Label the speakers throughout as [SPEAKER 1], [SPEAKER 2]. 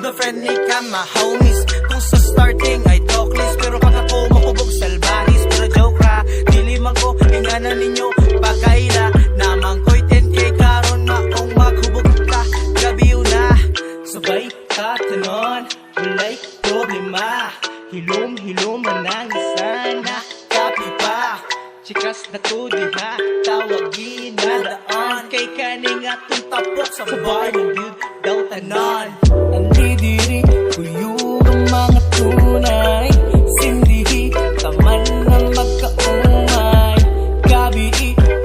[SPEAKER 1] The friendly ka my homies. Kung sa starting ay talkless, pero pag ako mahubog, salbahis. Pero joke ra, dili man ko ingana ninyo pagkaila. Naman ko'y 10K karon, maong maghubog ka gabi na. Sabay ka tanon, walay problema. Hilom hilom man ang isa na kapi pa. Chikas na to diha, tawagin na daan. Kay kaning atong tapok sa bar ng gyud daw tanan.
[SPEAKER 2] Ali diri, kuyog ang mga tunay. Sindihi, taman na magkaumay. Gabi,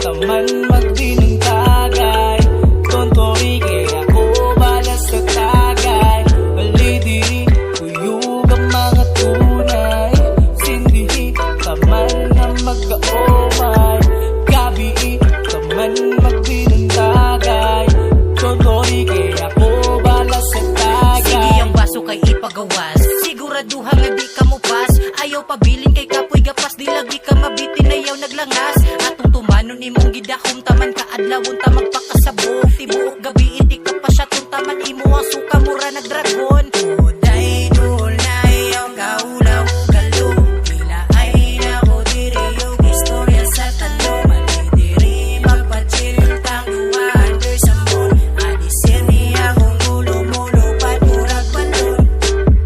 [SPEAKER 2] taman magdinong tagay. Tontoy, kay ako bala sa tagay. Ali diri, kuyog ang mga tunay. Sindihi, taman na magkaumay. Gabi, taman magdinong tagay. Tontoy, kay ako bala sa tagay.
[SPEAKER 3] Sige, ang baso kay ipagawas. Siguraduha nga di ka mupas. Ayaw pabilin kay kapoy gapas. Di lagi ka mabitin, ayaw naglangas. Atong tumanon imong gidahom. Taman ka adlawon ta magpakasabog. Tibuok gabi hindi ka pa siya taman. Imo ang suka mura nagdragon. Uday dunay ang kaulaw galo. Tila ay nako diri og istorya sa talo. Mali diri magpa-chill tang duha under sa moon. Adi ni akong ulo mulupad murag balon.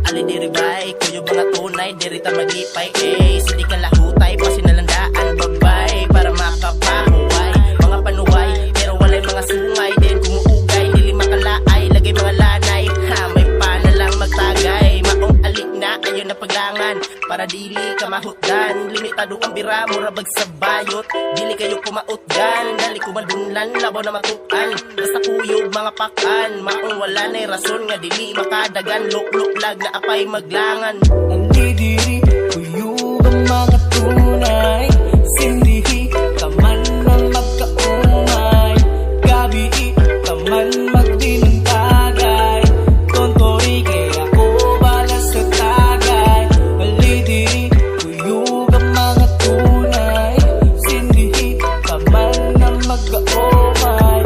[SPEAKER 4] Ali diri bay, kuyo mga tunay, diri ta maglipay, eh. Sige ka lahutay, pasinalandaan, babay, para makapahuway. Mga panuway, pero walay mga sungay, din kumuugay, dili makalaay, lagay mga lanay, ha, may pana lang magtagay. Maong ali na, ayaw na paglangan, para dili ka mahutdan. Limitado ang bira, mura bag sa bayot, dili kayo kumautgan, dali kumadunlan, labaw na matukan. Basta kuyog mga pakan, maong wala na'y rason nga dili makadagan, lukluk lag na apay maglangan.
[SPEAKER 2] Ali diri, kuyog ang mga tunay. Sindihi, taman na magkaumay. Gabi, taman magdinong tagay. Tontoy, kay ako bala sa tagay. Ali diri, kuyog ang mga tunay. Sindihi, taman na magkaumay.